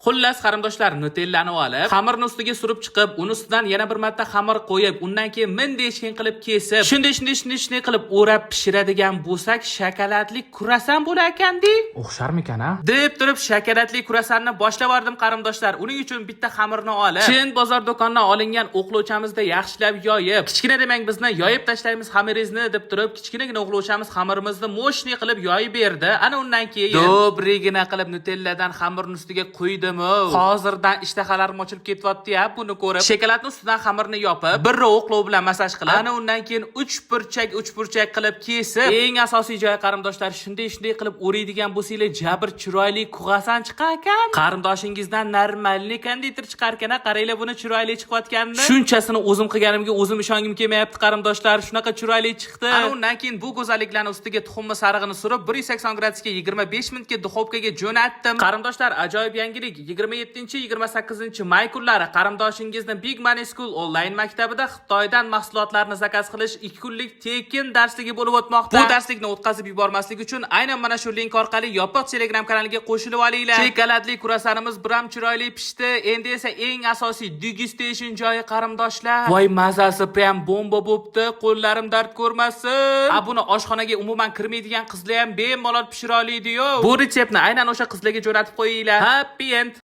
Xullas, qarindoshlar, Nutellani olib, xamirni ustiga surib chiqib, uni ustidan yana bir marta xamir qo'yib, undan keyin munday shin qilib kesib, shunday, shunday, shunday, shunday qilib o'rab pishiradigan bo'lsak, shokoladli kruassan bo'lar ekan-di. O'xsharmikan, a? Deb turib shokoladli kruassanni boshlab yubordim, qarindoshlar. Uning uchun bitta xamirni olib, chin bozor do'konidan olingan o'qlovchamizda yaxshilab yoyib, kichkina demang, bizni yoyib tashlaymiz xamiringizni deb turib, kichkinagina o'qlovchamiz xamirimizni мощный qilib yoyib berdi. Ana undan keyin добрый gina qilib Nutelladan xamirni ustiga quydim. Hozirdan ishtahalarim ochilib ketyapti-ya buni ko'rib. Shokoladni ustidan xamirni yopib, bir o'qlov bilan massaj qilib, ana undan keyin uch burchak, uch burchak qilib kesib, eng asosiy joyi, qarindoshlar, shunday, shunday qilib o'raydigan bo'lsanglar, jabr chiroyli kruassan chiqar ekan. Qarindoshingizdan нормальный konditer chiqar ekan, qaranglar buni chiroyli chiqayotganini. Shunchasini o'zim qilganimga o'zim ishongim kelmayapti, qarindoshlar, shunaqa chiroyli chiqdi. Ana undan keyin bu go'zalliklarni ustiga tuxumni sarig'ini surib, 180 gradusga 25 minutga duxovkaga jo'natdim. Qarindoshlar, ajoyib yangilik: 27-28 may kunlari qarindoshingizni Big Money School onlayn maktabida Xitoydan mahsulotlarni zakaz qilish 2 kunlik tekin darsligi bo'lib o'tmoqda. Bu darslikni o'tkazib yubormaslik uchun aynan mana shu link orqali yopiq Telegram kanaliga qo'shilib olinglar. Shokoladli kruassanimiz biram chiroyli pishdi. Endi esa eng asosiy degustation joyi, qarindoshlar. Voy, mazasi прям bomba bo'pti. Qo'llarim dard ko'rmasin. A buni oshxonaga umuman kirmaydigan qizlar ham bemalol pishira oladi-yu. Bu retseptni aynan o'sha qizlarga jo'natib qo'yinglar. Happy end.